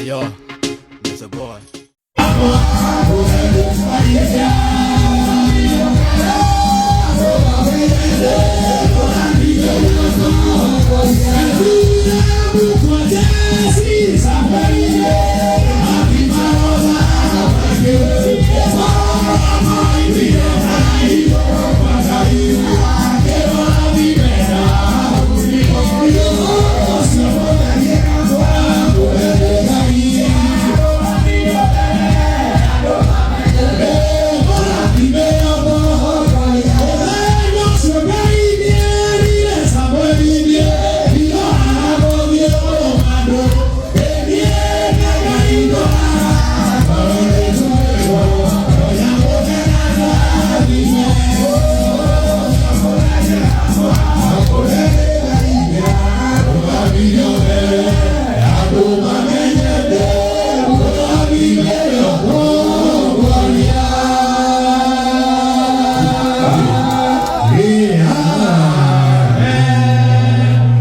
Yo, it's a boy.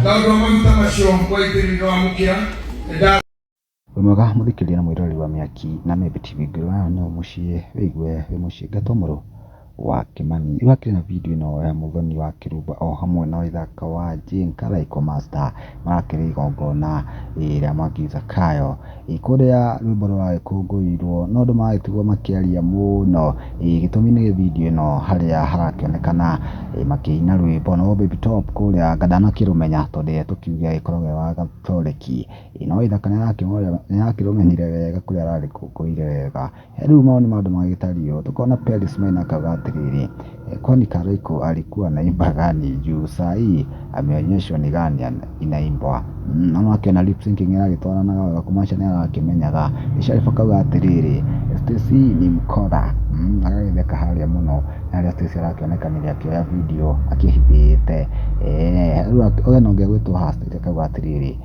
Tondũ wa maguta macio waitĩrĩrio wamũkĩra nĩ Wĩ mwega mũthikĩrĩria na mwĩroreri wa Mĩaki na Membe TV, ngwĩra no mũciĩ wĩigue wĩ mũciĩ ngetwo mũrũ wa Kĩmani. Rĩu hakĩrĩ na video ĩno ya Mũthoni wa Kĩrumba o hamwe na Waithaka wa Jane Karaikũ Master marakĩrĩ igongona rĩa Mwangi Zakayo kũrĩa rwĩmbo rũragĩkũngũĩirwo no andũ maragĩtigwo makĩaria mũno. Gĩtũmi nĩ video ĩno harĩa harakĩonekana makĩina rwĩmbo no Baby Top kũrĩa anga ndanakĩrũmenya tondũ ye tũkiuge agĩkoragwo e wa gatoreki. No Waithaka nĩarakĩrũmenyire wega kũrĩa ararĩkũngũĩire wega. Rĩu mawoni ma andũ magĩtariĩ ũũ, tũkona Peris Maina akauga atĩrĩrĩ, kwani Karaikũ alikuwa anaimba gani juu saa hii ameonyeshwa ni gani inaimbwa. No akĩona lip syncing ĩragĩtwaranaga wega kumaanisha nĩarakĩmenyaga. Shariff akauga atĩrĩrĩ, Stacy ni mkora. Agagĩtheka harĩa mũno harĩa Stacy arakĩonekanire akĩoya video akĩhithĩte. Rĩu hena ũngĩ ũgwĩtwo Hastings akauga atĩrĩrĩ,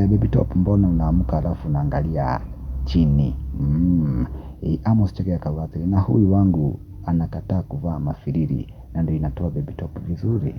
Baby Top mbona unaamka alafu unaangalia chini. Amos Chege akauga atĩrĩ, na huyu wangu anakataa kuvaa mafiriri na ndio inatoa Baby Top vizuri.